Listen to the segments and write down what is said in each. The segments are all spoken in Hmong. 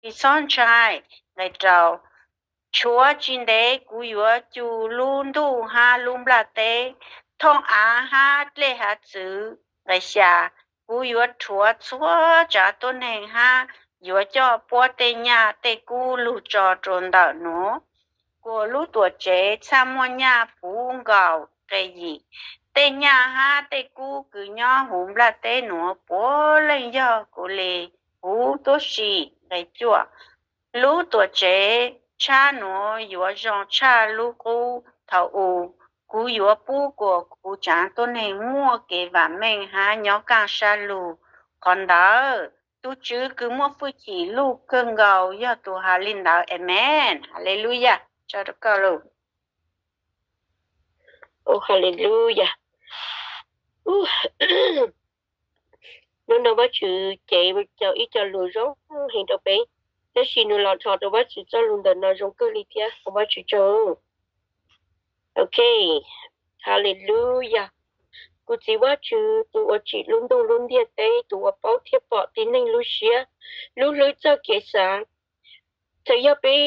tsis txhob ntshai. Nqe rau, tshuav tsis ntev kuv yuav cug lub ntuj hab lub nplaj teb, thooj av hab dlej hav txwv. Nqe xya, kuv yuav rhuav txhua tsav tuab neeg hab yuav coj puab tej nyaj tej kub lug tso rua ntawm nuav, kuas lub tuam tsev txhaj muaj nyaj puv nkaus. Nqe yim, tej nyaj hab tej kub kws nyob huv nplaj teb nuav puav leej yog kuv li huv tuab si. Nqe cuaj, lub tuam tsev tshab nuav yuav zoo tshaj lub qub thaum u. Kuv yuav pub kuas kuv tsaav tuab neeg muaj kev vaam meej hab nyob kaaj sab lug. Qhov ntawd, tus Tswv kws muaj fwj chim lug kawg nkaus yog tus has li ntawd. Amees. Haleluya. Tso rua koj lug. Haleluya. Hnub no Vajtswv cev ib co lug zoo heev rua peb, tab sis nws los dhos rua Vajtswv txoj lug ntawm no zoo kawg li thiab, ua Vajtswv tsaug. Ok, haleluya. Kuv Txiv Vajtswv, tus uas tsim lub ntuj lub ntiaj teb, tus uas paub thiab pom tib neeg lub siab, lub hlwb txoj kev xav. Txawm yog peb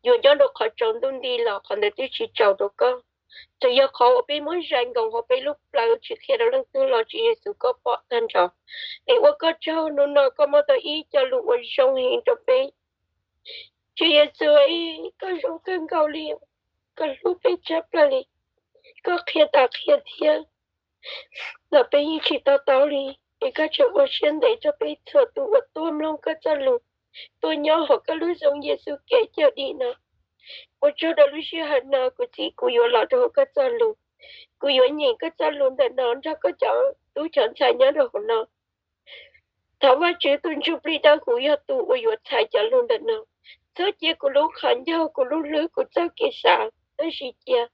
yuav nyob rau qhov tsaus ntuj nti los qhov ntawd twb tsis tsaus rau koj. Txawm yog qhov uas peb muab zais nkoos hauv peb lub plawv tsis qhia rau leej twg los Tswv Yexus koj pom tag nrho. Es ua koj tsaug, hnub no koj muab tau ib co lus uas zoo heev rau peb. Tswv Yexus, koj zoo kawg nkaus li, koj hlub peb tshaj plaws li. Koj qhia tas qhia thiab los peb yeej tsis to taub li, es koj tseem ua siab ntev rau peb txhua tus uas tuaj mloog koj txoj lus, tuaj nyob hauv koj lub Xyooj Yexus kev cawm dim no. Ua tsaug rau lub sij hawm no kuv Txiv, kuv yuav los rau hauv koj txoj lus. Kuv yuav nyeem koj txoj lus ntawm no nrog koj cov tub cov ntxhais nyob rau hauv no. Thov Vajtswv tus Ntsuj Plig Dawb Huv yog tus uas yuav txhais cov lus ntawm no. Txhob cia kuv lub qhov ncauj, kuv lub hlwb, kuv txoj kev xav, tab sis cia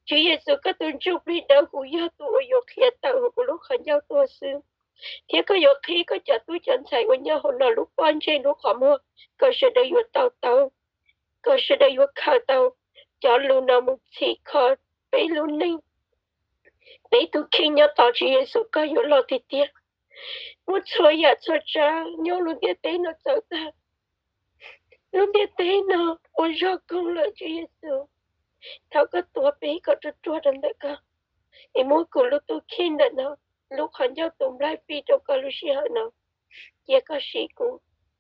Tswv Yexus koj tus Ntsuj Plig Dawb Huv yog tus uas yuav qhia tawm hauv kuv lub qhov ncauj tuaj xwb, thiab koj yuav qhib koj cov tub cov ntxhais uas nyob hauv no lub pob ntseg lub qhov muag kom sawv daws yuav to taub, kom sawv daws yuav khaws tau cov lus no mus txhim kho peb lub neej. Peb tus kheej nyob tos Tswv Yexus koj yuav los tiag tiag. Muaj txhua yam txhua tsav nyob lub ntiaj teb no txawv tag. Lub ntiaj teb no ua zog koog lawm Tswv Yexus. Thov koj tuav peb kom ruaj ruaj rau ntawm koj, es muab kuv lub tus kheej ntawm no, lub qhov ncauj tus nplaig fij rau koj lub sij hawm no. Cia koj sim kuv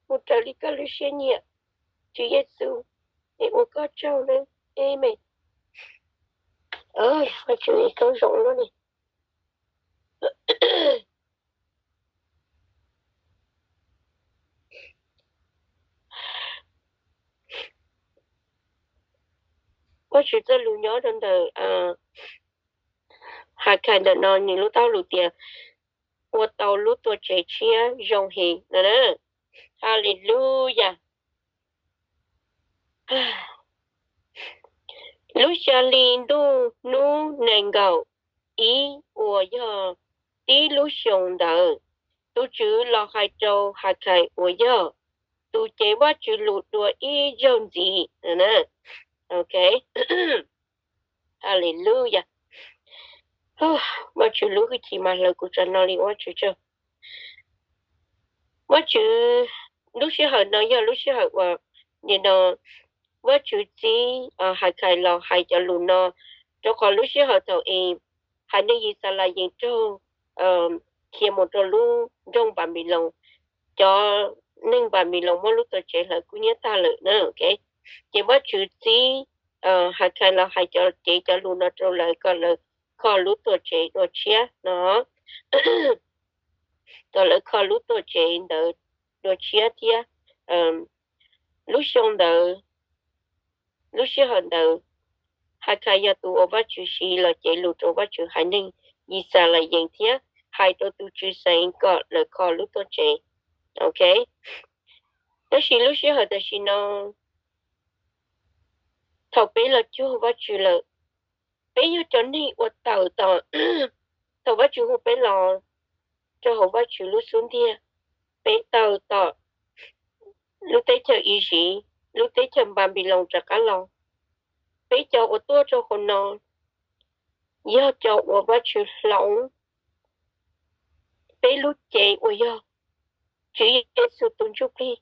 mus raws li koj lub siab nyiam, Tswv Yexus, es ua koj tsaug nawb. Amees. Vajtswv koob zoo luaj li. Vajtswv txoj lus nyob rau ntawm Hakhais ntawm no nws lub taub lus tias ua tau lub tuam tsev tshiab zoo heev no na. Haleluya. Lub xya hli ntuj hnub nees nkaum ib uas yog tib lub xyoo ntawd, tus Tswv los hais rau Hakhais uas yog tus cev Vajtswv lus dua ib zaug ntxiv. Haleluya. Vajtswv lub hwj chim mas hlawv kuv tsam no li Vajtswv tsaug. Vajtswv, lub sij hawm no yog lub sij hawm uas nim no Vajtswv txib Hakhais los hais cov lus no, rau qhov lub sij hawm thaum es haiv neeg Yixalayees raug qhia mus rau lub nroog Npanpiloos, cov neeg Npanpiloos muab lub tuam tsev hlawv kub hnyiab tag lawm na. Ces Vajtswv txib Hakhais los hais cov cev cov lus no rau lawv kom lawv kho lub tuam tsev dua tshiab no, kom lawv kho lub tuam tsev ntawd dua tshiab thiab. Lub xyoo ntawd, lub sij hawm ntawd, Hakhais yog tus uas Vajtswv siv los cev lus rau Vajtswv haiv neeg Yixalayees thiab hais rau tus tswv Xeev kom lawv kho lub tuam tsev. Ok, tab sis lub sij hawm tam sim no, thaum peb los cuag Vajtswv lawm, peb yog cov neeg uas tawm tom, thaum Vajtswv hu peb los rau hauv Vajtswv lub xub ntiag, peb tawm tom lub teb chaws Iziv, lub teb chaws Npanpiloos rov qab los. Peb cov uas tuaj rau hauv no yog cov uas Vajtswv hloov peb lub cev uas yog Tswv Yexus tus ntsuj plig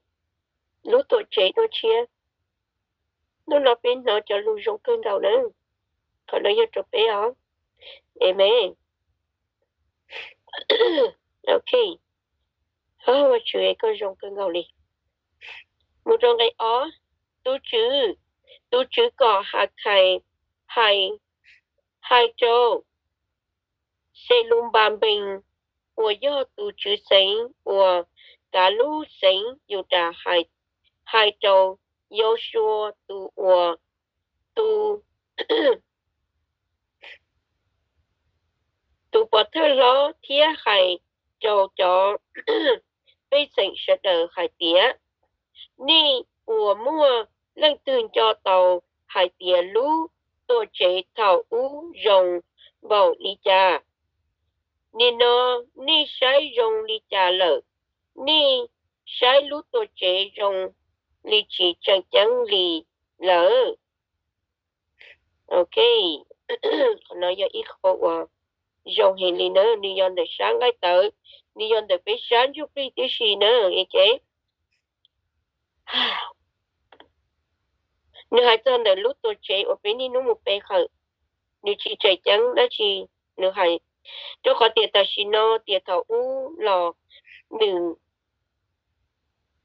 lub tuam tsev dua tshiab. Hnub no peb hnov cov lus zoo kawg nkaus na. Qhov no yog rau peb os. Amen. Ok. Ua Tswv, koj zoo kawg nkaus li. Mus rau nqe ob. Tus Tswv, tus Tswv kom Hakhais hais, hais rau Xelunpanpees uas yog tus tswv xeev uas kav lub xeev Yudas, hais rau Yausuas tus uas, tus, tus pov thawj hlob thiab hais rau cov pej xeem sawv daws hais tias, nej uas muaj leej twg nco tau hais tias lub tuam tsev thaum ub zoo npaum li cas? Nim no nej saib zoo li cas lawm? Nej saib lub tuam tsev zoo li tsis tseem ceeb li lawm. Ok, qhov no yog ib qho uas zoo heev li na, nws yog ntawm sab nqaij tawv, nws yog ntawm peb sab ntsuj plig tib si na. Nws hais txog ntawm lub tuam tsev uas peb niaj hnub mus pe hawm, nws tsis tseem ceeb dab tsi. Nws hais rau qhov tias tam sim no tias thaum ub los nws,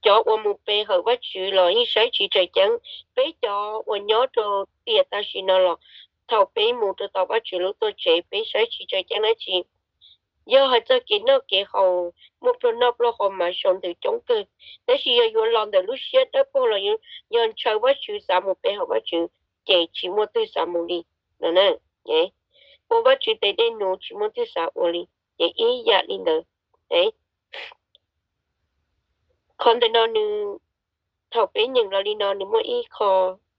cov uas mus pe hawm Vajtswv los yeej saib tsis tseem ceeb. Peb cov uas nyob rau tiam tam sim no los thaum peb mus rau tom Vajtswv lub tuam tsev peb saib tsis tseem ceeb dab tsi. Yog hais txog kev noj kev haus, muaj pluag noj pluag haus mas sau ntws coob kawg, tab sis yog yuav los ntawm lub siab dawb paug los yog ntshaw Vajtswv xav mus pe hawm Vajtswv ces tsis muaj twg xav mus li no. Ua Vajtswv tes dej num tsis muaj twg xav ua li, ces ib yam li ntawd. Qhov ntawm no nws, thaum peb nyeem los li no nws muaj ib qho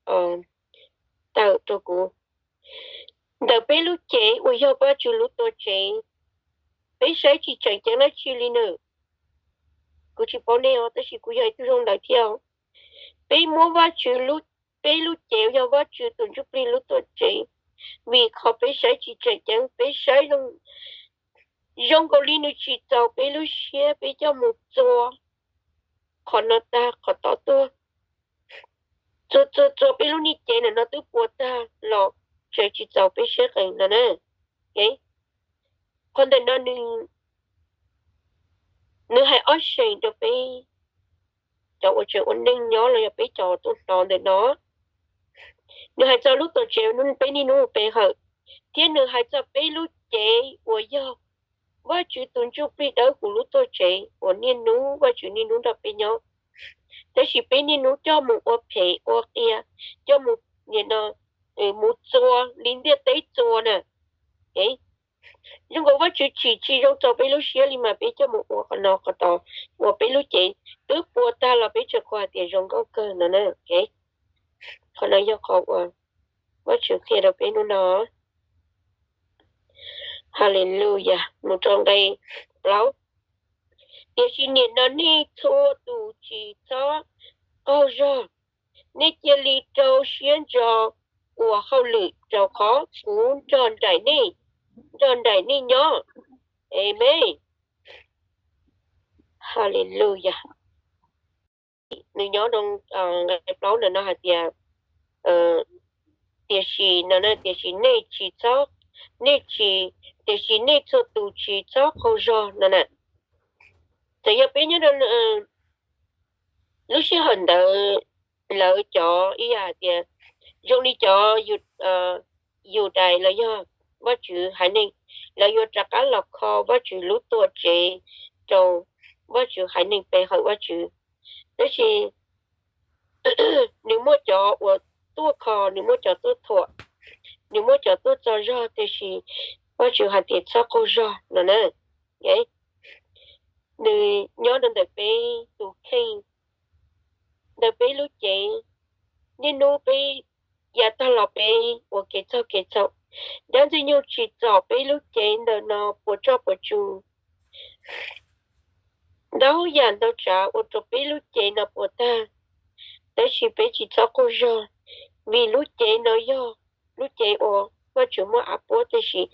tawm rau kuv. Ntawm peb lub cev uas yog Vajtswv lub tuam tsev, peb saib tsis tseem ceeb dab tsi li na. Kuv tsis paub nej os, tab sis kuv yog ib tug zoo ntawd thiab. Peb muab Vajtswv, peb lub cev yog Vajtswv tus ntsuj plig lub tuam tsev, vim qhov peb saib tsis tseem ceeb, peb saib zoo nkaus li nws tsis txaus peb lub siab, peb coj mus txua qhov no tag qhov tod tuaj, txua txua txua peb lub niag cev ntawm no twb puas tag los tseem tsis txaus peb siab qees no na. Qhov ntawm no nws hais ob seem rau peb cov uas tseem ua neej nyob los yog peb cov tuaj hnov ntawm no. Nws hais txog lub tuam tsev peb niaj hnub pe hawm, thiab nws hais txog peb lub cev uas yog Vajtswv tus ntsuj plig dawb huv lub tuam tsev uas niaj hnub Vajtswv niaj hnub nrog peb nyob. Tab sis peb niaj hnub coj mus ua phem ua qias, coj mus, nim no, mus txua li ntiaj teb txua na. Zoo nkaus Vajtswv tsim tsis zoo txaus peb lub siab li mas peb coj mus ua qhov no qhov tod, uas peb lub cev twb puas tag los peb tseem qhuas hais tias zoo nkauj kawg no na. Qhov no yog qhov uas Vajtswv qhia rau peb hnub no. Haleluyas, mus rau nqe plaub. Tiam sis nim no nej txhua tus tsis txhob qaug zog, nej cia li rau siab ntso ua hauj lwm, rau qhov kuv nrog nraim nej, nrog nraim nej nyob. Amees. Haleluyas. Nws nyob rau nqe plaub ntawm no hais tias, tiam sis no, tiam sis nej tsis txhob, nej tsis, tiam sis nej txhua tus tsis txhob qaug zog no na. Txawm yog peb nyob rau lub sij hawm ntawd, lawv cov ib yam hais tias zoo li cov Yudais los yog Vajtswv haiv neeg, lawv yuav rov qab los kho Vajtswv lub tuam tsev rau Vajtswv haiv neeg pe hawm Vajtswv. Tab sis nws muaj cov uas tuaj kho, nws muaj cov tuaj thuam, nws muaj cov tuaj txo zog, tiam sis Vajtswv hais tias txhob qaug zog no na. Nws nyob rau ntawm peb tus kheej, ntawm peb lub cev. Niaj hnub peb yav tag los peb ua kev txhaum kev txhaum, dab Ntxwg Nyoog tsim txom peb lub cev ntawm no puas tsuaj puas tsuaj. Ntau yam ntau tsav ua rau peb lub cev no puas tag, tab sis peb tsis txhob qaug zog, vim lub cev no yog lub cev uas Vajtswv muab av puab, tiam sis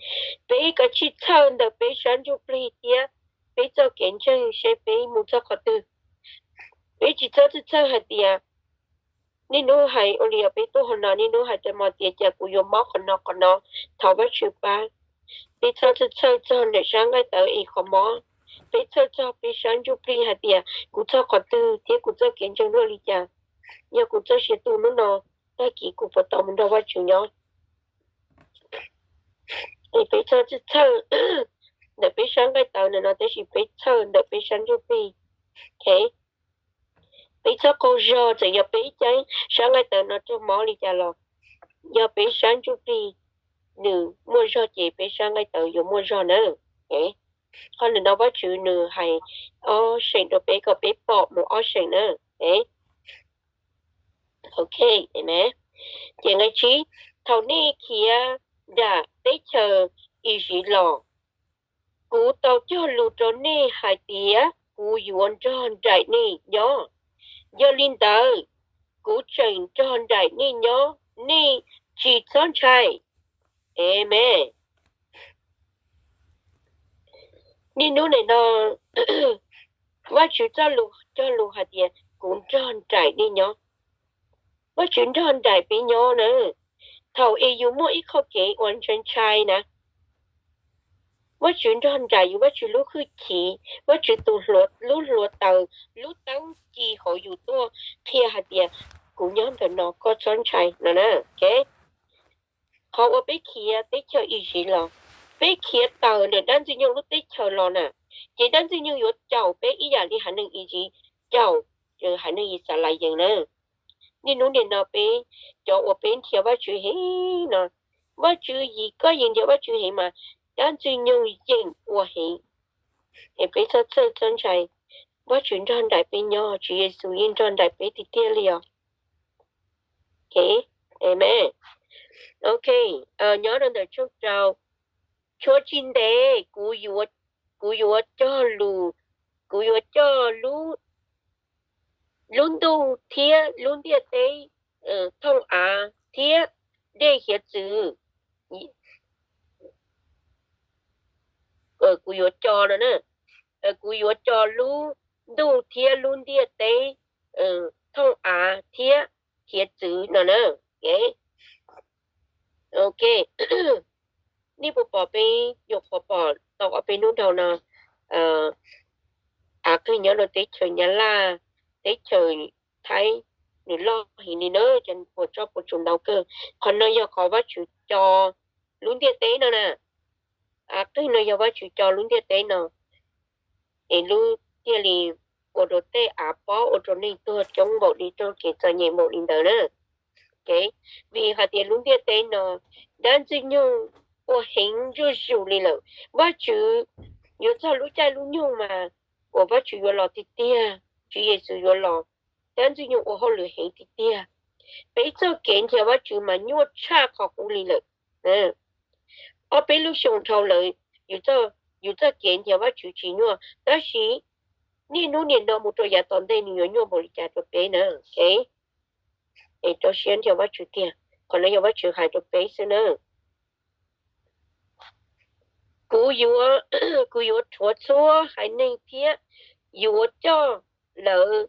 peb kav tsij txhawj ntawm peb sab ntsuj plig thiab peb txoj kev ntseeg seb peb mus txog qhov twg. Peb tsis txhob txhawj txhawj hais tias, niaj hnub hais ua li os, peb tuaj hauv no niaj hnub hais rau mos tias, cas kuv yuav mob qhov no qhov no, thov Vajtswv pab. Peb txhob txhawj txhawj txog ntawm sab nqaij tawv es qhov mob. Peb txhawj txog peb sab ntsuj plig hais tias kuv txog qhov twg thiab kuv txoj kev ntseeg luaj li cas. Yog kuv txoj sia tu hnub no, tag kis kuv puas tau mus nrog Vajtswv nyob? Es peb txhob txhawj txhawj ntawm peb sab nqaij tawv ntawm no, tab sis peb txhawj ntawm peb sab ntsuj plig. Ok, peb txhob qaug zog txawm yog peb ceeb sab nqaij tawv no raug mob li cas los, yog peb sab ntsuj plig nws muaj zog ces peb sab nqaij tawv yuav muaj zog na. Qhov ntawm no Vajtswv nws hais ob seem rau peb kom peb pom mus ob seem na. Ok, ces nqe tsib, thaum nej khiav nram teb chaws Iziv los, kuv tau cog lus rau nej hais tias kuv yuav nrog nraim nej nyob. Yog li ntawd, kuv tseem nrog nraim nej nyob, nej tsis txhob ntshai. Amees. Niaj hnub nim no Vajtswv txoj lus cog lus hais tias kuv nrog nraim nej nyob. Vajtswv nrog nraim peb nyob na. Thaum es yus muaj ib qho kev uas ntshai ntshai na, Vajtswv nrog nraim yus, Vajtswv lub hwj chim, Vajtswv tus hluav, lub hluav taws, lub teeb ci hauv yus tuaj qhia hais tias kuv nyob ntawm no, koj txhob ntshai no na. Qhov uas peb khiav teb chaws Iziv los, peb khiav tawm ntawm dab Ntxwg Nyoog lub teb chaws los na, ces dab Ntxwg Nyoog yuav caum peb ib yam li haiv neeg Iziv caum haiv neeg Yixalayees na. Niaj hnub nim no peb cov uas peb nrhiav Vajtswv heev no, Vajtswv yim, koj yim nrhiav Vajtswv heev mas dab Ntxwg Nyoog yeem ua heev. Es peb txhob txhawj txhob ntshai, Vajtswv nrog nraim peb nyob, Tswv Yexus yeej nrog nraim peb tiag tiag li os. Amees. Ok, nyob rau ntawm tshooj rau, tshuav tsis ntev kuv yuav, kuv yuav cog lus, kuv yuav coj lub ntuj thiab lub ntiaj teb, thooj av thiab dej hiav txwv. Kuv yuav co no na, kuv yuav co lub ntuj thiab lub ntiaj teb, thooj av thiab hiav txwv no na. Ok, nej puas pom peb nyuam qhuav pom tau ob peb hnub dhau no, av qeeg nyob rau teb chaws Nyab Laj, teb chaws Thaib, nws loj heev li na, cov puas tsob puas tsuas ntau kawg. Qhov no yog qhov Vajtswv co lub ntiaj teb no na. Av qeeg no yog Vajtswv co lub ntiaj teb no, es lub thiaj li ua rau tej av pob ua rau neeg tuag coob npaum li, raug kev txom nyem npaum li ntawd na. Vim hais tias lub ntiaj teb no dab Ntxwg Nyoog ua heev zuj zus li lawm. Vajtswv yuav txog lub caij lub nyoog mas uas Vajtswv yuav los tiag tiag, Tswv Yexus yuav los, dab Ntxwg Nyoog ua hauj lwm heev tiag tiag. Peb txoj kev nrhiav Vajtswv mas nyuaj tshaj qhov qub li lawm. Ob peb lub xyoo dhau lawm, yus txoj kev nrhiav Vajtswv tsis nyuaj, tab sis niaj hnub nim no mus rau yav tom ntej nws yuav nyuaj npaum li cas rau peb na. Es rau siab nrhiav Vajtswv tiag, qhov no yog Vajtswv hais rau peb xwb na. Kuv yuav, kuv yuav rhuav txhua haiv neeg thiab yuav coj lawv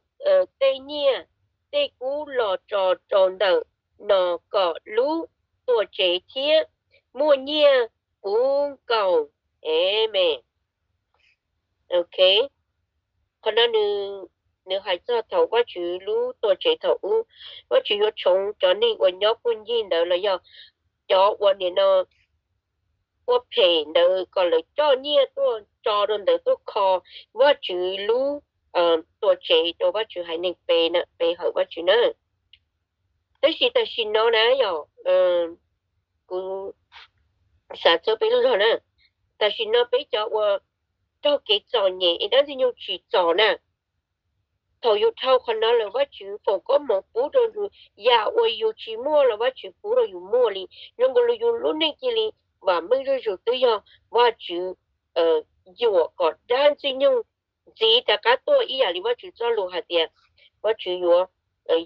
tej nyiaj tej kub los tso rau ntawm no kom lub tuam tsev thiab muaj nyiaj puv nkaus. Amees. Ok, qhov no nws hais txog thaum Vajtswv lub tuam tsev thaum ub, Vajtswv yuav tshoov cov neeg uas nyob puag ncig ntawd los yog cov uas nim no ua phem ntawd kom lawv coj nyiaj tuaj tso rau ntawd tuaj kho Vajtswv lub tuam tsev rau Vajtswv haiv neeg pe, pe hawm Vajtswv na. Tab sis tam sim no na yog, kuv xav txog peb lub zog na, tam sim no peb cov uas raug kev txom nyem es dab Ntxwg Nyoog tsis txom na, thaum yus dhau qhov no lawm Vajtswv foom koob hmoov pub rau yus, yam uas yus tsis muaj los Vajtswv pub rau yus muaj li. Zoo nkaus li yus lub neej cia li vam meej zuj zus twb yog Vajtswv yuam kom dab Ntxwg Nyoog ntxiv rov qab tuaj ib yam li Vajtswv txoj lus hais tias Vajtswv yuav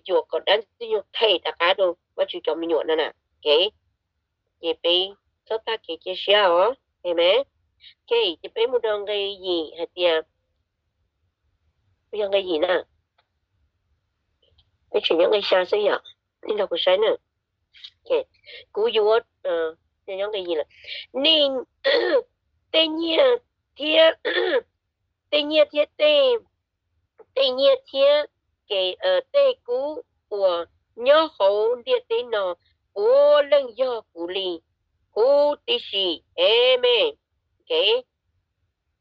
yuam kom dab Ntxwg Nyoog them rov qab rau Vajtswv cov me nyuam no na. Ces peb txhob tag kev cia siab os. Amees. Ok, ces peb mus rau nqe yim hais tias, yog nqe yim na, peb tseem nyob nqe xya xwb yom, nej nrog kuv saib na. Ok, kuv yuav, nyob nqe yim lawm. Nej, tej nyiaj thiab, tej nyiaj thiab tej, tej nyiaj thiab kev, tej kub uas nyob hauv ntiaj teb no puav leej yog kuv li huv tib si. Amees. Ok,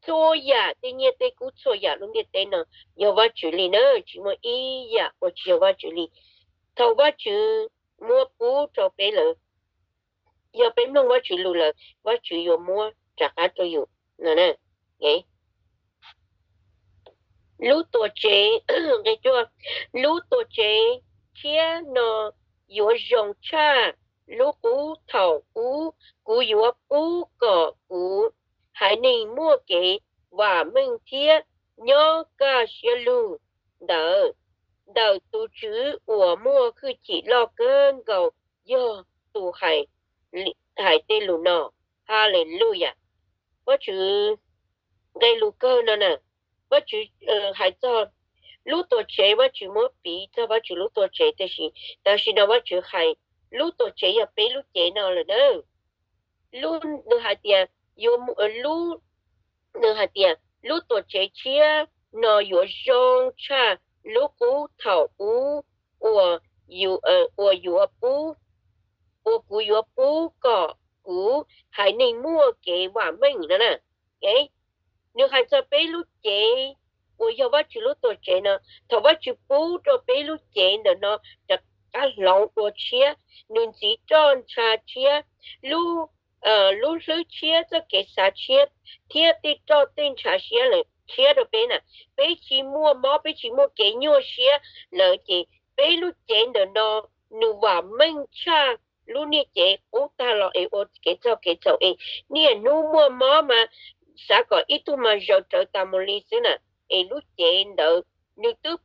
txhua yam tej nyiaj tej kub txhua yam lub ntiaj teb no yog Vajtswv li na, tsis muaj ib yam uas tsis yog Vajtswv li. Thaum Vajtswv muab pub rau peb lawm, yog peb mloog Vajtswv lus lawm, Vajtswv yuav muab rov qab rau yus no. Lub tuam tsev, nqe cuaj, lub tuam tsev tshiab no yuav zoo tshaj lub qub thaum ub kuv yuav pub kom kuv haiv neeg muaj kev vam meej thiab nyob kaj siab lug ntawd, ntawm tus Tswv uas muaj hwj chim loj kawg nkaus yog tus hais tej lus no. Haleluyas. Vajtswv, nqe lus kawg no na, Vajtswv hais txog lub tuam tsev, Vajtswv muab piv txog Vajtswv lub tuam tsev, tiam sis tam sim no Vajtswv hais lub tuam tsev yog peb lub cev no lawm na. Nws hais tias, nws hais tias lub tuam tsev tshiab no yuav zoo tshaj lub qub thaum ub uas, uas yuav pub, uas kuv yuav pub kom kuv haiv neeg muaj kev vam meej no na. Nws hais txog peb lub cev uas yog Vajtswv lub tuam tsev no, thaum Vajtswv pub rau peb lub cev ntawm no rov qab hloov dua tshiab, nws ntxiv roj ntsha tshiab, lub, lub hlwb tshiab, txoj kev xav tshiab, thiab tej roj tej ntsha siab lawm tshiab rau peb na. Peb tsis muaj mob, peb tsis muaj kev nyuaj siab lawm ces peb lub cev ntawm no nws vam meej tshaj lub niag cev qub tag los es ua kev txhaum kev txhaum es niaj hnub muaj mob mas xav kom ib tug mas zaws rawv tas mus li xwb na. Es lub cev ntawd nws twb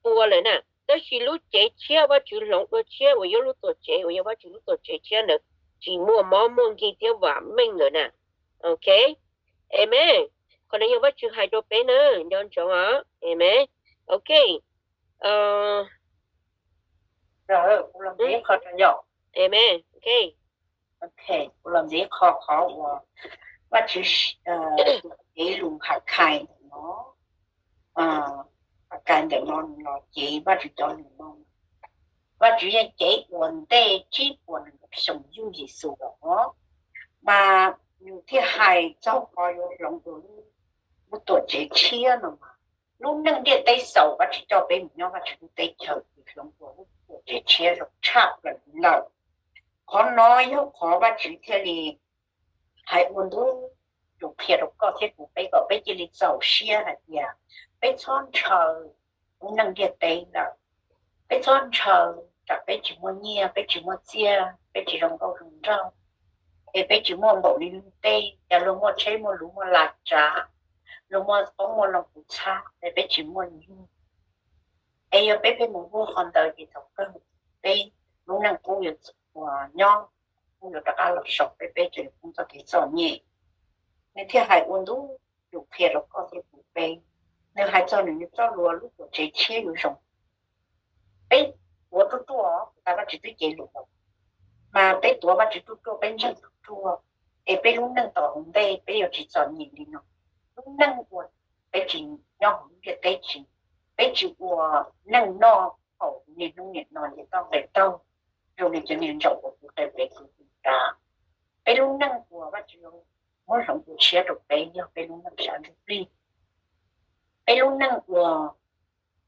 pua lawm na, tab sis lub cev tshiab Vajtswv hloov dua tshiab uas yog lub tuam tsev uas yog Vajtswv lub tuam tsev tshiab ntawd tsis muaj mob muaj nkeeg thiab vam meej lawm na. Ok, amees. Qhov no yog Vajtswv hais rau peb na, nco ntsoov os. Amees. Ok. Amees. Ok, kuv los ntxiv qho qhov uas Vajtswv, cev lus Hakhais ntawm no, Hakhais ntawm no los cev Vajtswv cov lus no, Vajtswv yeej cev ua ntej tsib puas nees nkaum xyoo yug Yexus los, mas nws thiaj hais txog qhov yuav hloov dua lub tuam tsev tshiab no mas, lub neej ntiaj teb xaus, Vajtswv coj peb mus nyob Vajtswv lub teb chaws, hloov dua lub tuam tsev tshiab zoo tshaj plaws lawm. Qhov no yog qhov Vajtswv thiaj li hais ua ntu zus qhia rau koj thiab kuv peb kom peb cia li txaus siab hais tias peb txhob ntshaw lub neej ntiaj teb lawm. Peb txhob ntshaw tsam peb tsis muaj nyiaj, peb tsis muaj txiaj, peb tsis zoo nkauj zoo nraug, es peb tsis muaj npaum li lub ntiaj teb, luag muaj tsheb muaj luv muaj la tsav, luag muaj qoob muaj loo kuv txhab es peb tsis muaj li. Es yog peb pheej mus ua qhov ntawd ces thaum kawg peb lub neej qub yuav nyob, qub yuav rov qab los saum peb, peb tseem poob txoj kev txom nyem. Nws thiaj hais ua ntu zus qhia rau koj thiab kuv peb. Nws hais txog nws txoj lus lub tuam tsev tshiab yuav zoo. Peb tuav ruaj ruaj, kuv tas Vajtswv twb cev lus los, mas peb tuav Vajtswv ruaj ruaj, peb ntseeg ruaj ruaj, es peb lub neej tom hauv ntej peb yuav tsis txom nyem li no. Lub neej uas peb tsis nyob hauv lub ntiaj teb, tsis, peb tsis ua neej noj haus niaj hnub niaj no nce toj nqes taug, zoo li cov niag ntsaum uas pw qe pem pw pem dav. Peb lub neej uas Vajtswv muab hloov dua tshiab rau peb yog peb lub neej sab ntsuj plig, peb lub neej uas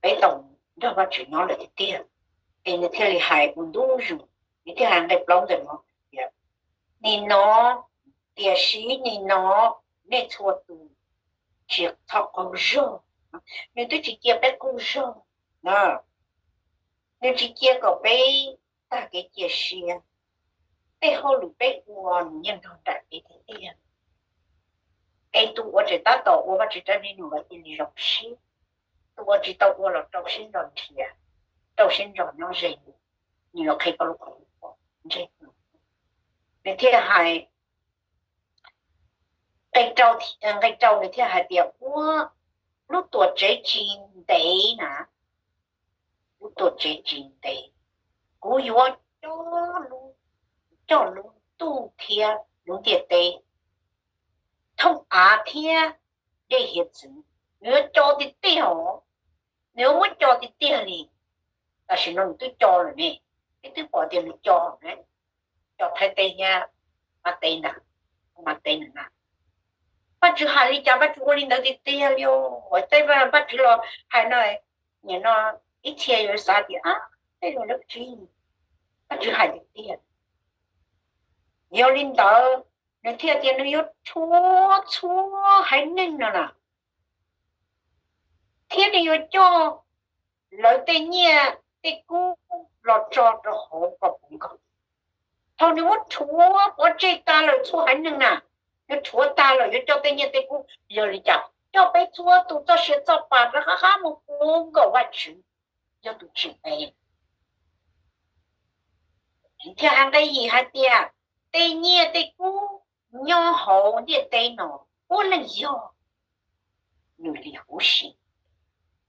peb tau nrog Vajtswv nyob lawm tiag tiag. Es nws thiaj li hais ua ntu zus, nws thiaj hais nqe plaub ntawm no tias, nim no, tiam sis nim no nej txhua tus tsis txhob qaug zog. Nws twb tsis cia peb qaug zog, nws tsis cia kom peb tag kev cia siab. Tej hauj lwm peb ua nws yeej nrog nraim peb tiag tiag. Es tus uas tseem tab tom ua Vajtswv tsav ntsim num los cia li zoo siab, tus uas tsis tau ua los rau siab ntso nrhiav, rau siab ntso nyob ze, nws yuav qhia koj lub qhov ntse. Nws thiaj hais Nqe rau nws thiaj hais tias, ua lub tuam tsev tsis ntev na, lub tuam tsev tsis ntev, kuv yuav coj lub ntuj thiab lub ntiaj teb, thooj av thiab dej hiav txwv, nws yuav co tiag tiag os. Nws yuav muab co tiag tiag li. Tam sim no nws twb co lawm ne, peb twb pom tias nws co, co Thaib teb thiab Mab teb ntag, Mab teb na. Vajtswv hais li cas Vajtswv ua li ntawd tiag tiag li os. Tej Vajtswv los hais no, nim no ib txhia yuav xav tias tej zaum lawv tsis, Vajtswv hais tiag tiag. Yog li ntawd, nws thiaj tias nws yuav rhuav txhua haiv neeg no na, thiab nws yuav coj lawv tej nyiaj tej kub los tso rau hauv koj puv nkaus. Thaum nws muab rhuav pov tseg tag lawm txhua haiv neeg na, nws rhuav tag lawm yuav coj tej nyiaj tej kub, yog li cas coj peb txhua tus txoj sia txoj pa rov qab mus puv nkaus Vajtswv, yog tus tsim peb. Thiaj hais nqe yim hais tias, tej nyiaj tej kub nyob hauv ntiaj teb no puav leej yog nws li huv si.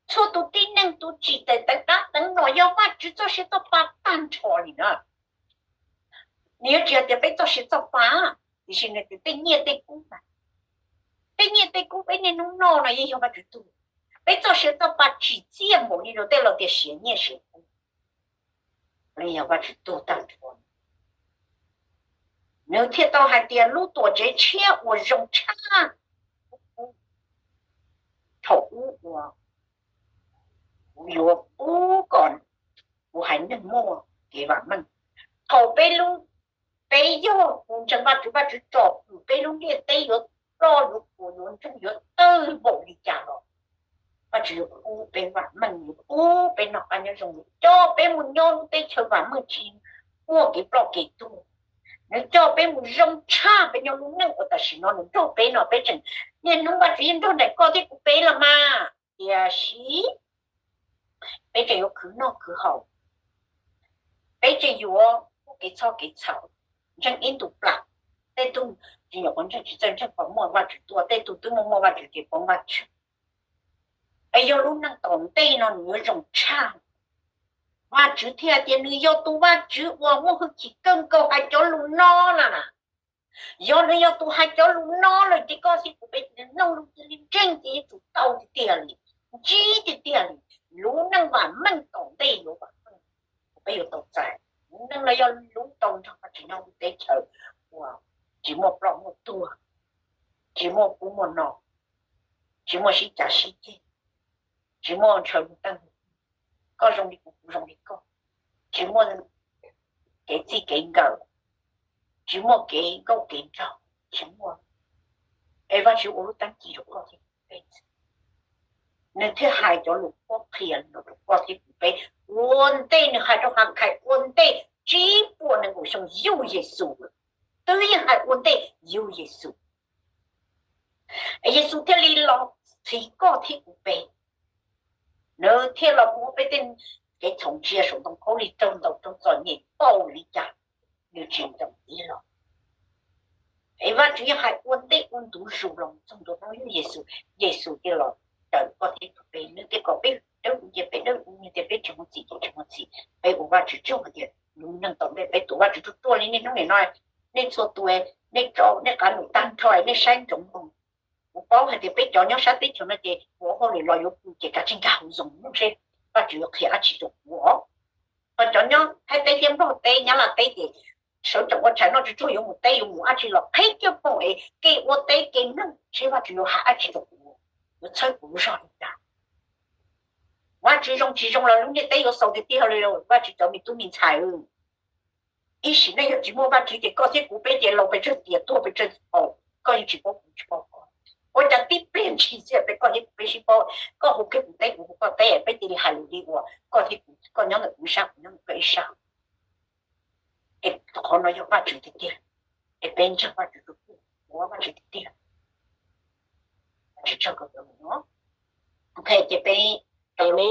Txhua tus tib neeg tus tsim teev dab teev no yog Vajtswv txoj sia txoj pa tag nrho li na. Nws yuav tsis hais tias peb txoj sia txoj pa, tiam sis nws tias tej nyiaj tej kub na, tej nyiaj tej kub peb niaj hnub noj no yeej yog Vajtswv tug. Peb txoj sia txoj pa tsim txiaj npaum li rau tej laus tias siav nyiaj siav kub, yog Vajtswv tug tag nrho. Nws thiaj tau hais tias lub tuam tsev tshiab uas zoo tshaj, thaum ub uas kuv yuav pub kom kuv haiv neeg muaj kev vam meej. Thaum peb lub, peb yog tus ntseeg Vajtswv, Vajtswv tsom kwm peb lub ntiaj teb yuav ploj yuav puas yuav ntsoog yuav tawg npaum li cas los Vajtswv yuav pub peb vam meej, yuav pub peb noj qab nyob zoo, yuav coj peb mus nyob lub teb chaws vam meej tsis muaj kev ploj kev tuag. Nws coj peb mus zoo tshaj peb nyob lub neej uas tam sim no nws nrog peb no, peb tseem niaj hnub Vajtswv yeej nrog nraim koj thiab kuv peb los mas. Tiam sis peb tseem yuav khwv noj khwv haus, peb tseem yuav muaj kev txhoj kev txhaum, ntseeg ib ntus plam, tej tug tsis nyuam qhuav ntseeg tsis txawj ntseeg pom muaj Vajtswv tuaj, tej tug twb muaj muaj Vajtswv ces poob Vajtswv. Es yog lub neej tom ntej no nws yuav zoo tshaj. Vajtswv thiaj tias nws yog tus Vajtswv uas muaj hwj chim kawg nkaus hais cov lus no na. Yog nws yog tus hais cov lus no lawm ces koj thiab kuv peb mloog lus cia li ntseeg ces yuav tsum tau tiag tiag li, ntsib tiag tiag li. Lub neej vam meej tom ntej yuav vam meej, peb yuav tau txais lub neej no yog lub tau nrog Vajtswv nyob lub teb chaws uas tsis muaj ploj muaj tuag, tsis muaj kub muaj no, tsis muaj sib cav sib ceg, tsis muaj ntshaw lub teeb, koj zoo li kuv, kuv zoo li koj, tsis muaj kev txij kev nkawm, tsis muaj kev nkauj kev nraug, tsis muaj. Es Vajtswv ua lub teeb ci rau koj thiab kuv peb, nws thiaj hais cov lus qhuab qhia no rau koj thiab kuv peb. Ua ntej nws hais rau Hakhais ua ntej tsib puas nees nkaum xyoo yug Yexus, twb yeej hais ua ntej yug Yexus. Yexus thiaj li los txhiv koj thiab kuv peb. Nws thiaj los muab peb tej kev txhaum ntsia saum ntoo khaub lig raug ntaus raug txom nyem npaum li cas, nws tsis ntaus ib los. Es Vajtswv yeej hais ua ntej ua ntu zus los txog ntua hnub yug Yexus, Yexus thiaj los raws koj thiab kuv peb. Nws tias kom peb dawb huv ces peb dawb huv, nws tias peb tsis muaj txim ces tsis muaj txim. Peb ua Vajtswv tsaug hais tias lub neej tom ntej peb tuav Vajtswv ruaj ruaj li niaj hnub nim no. Nej txhua tus, nej tso nej qab num tag nrho, nej saib ntsoov mloog. Kuv paub hais tias peb cov nyob sab teb chaws no ces ua hauj lwm los yuav pw ces kav tsij nkag hauv Zoom mloog seb Vajtswv yuav qhia dab tsi rau kuv os. Ho cov nyob Thaib teb thiab Nplog teb, Nyab Laj teb ces sawv tsees ua tshais noj tsuag tsuag yuav mus teb yuav mus dab tsi los qhib kiag poom es kev ua teb kev mloog seb Vajtswv yuav hais dab tsi rau kuv, yuav txhawb kuv lub zog li cas. Vajtswv zoo tsis zoo los lub ntiaj teb yuav xaus tiag tiag li. Vajtswv cov me tub me ntxhais, ib sim neej yog tsis muaj Vajtswv ces koj thiab kuv peb ces laus pes tsawg tiam tuag pes tsawg thaum koj yeej tsis paub kuv tsis paub koj. Ua cas tib pliag ntshis xwb peb koj thiab kuv peb sib paub, koj hu kiag kuv teb kuv hu koj teb peb cia li hais lus li uas koj thiab kuv, koj nyob ntawm kuv ib sab kuv nyob ntawm koj ib sab. Es qhov no yog Vajtswv tiag tiag, es peb ntseeg Vajtswv, ua Vajtswv tiag tiag. Vajtswv tsaug kawg nkaus. Ok, ces peb tos ne.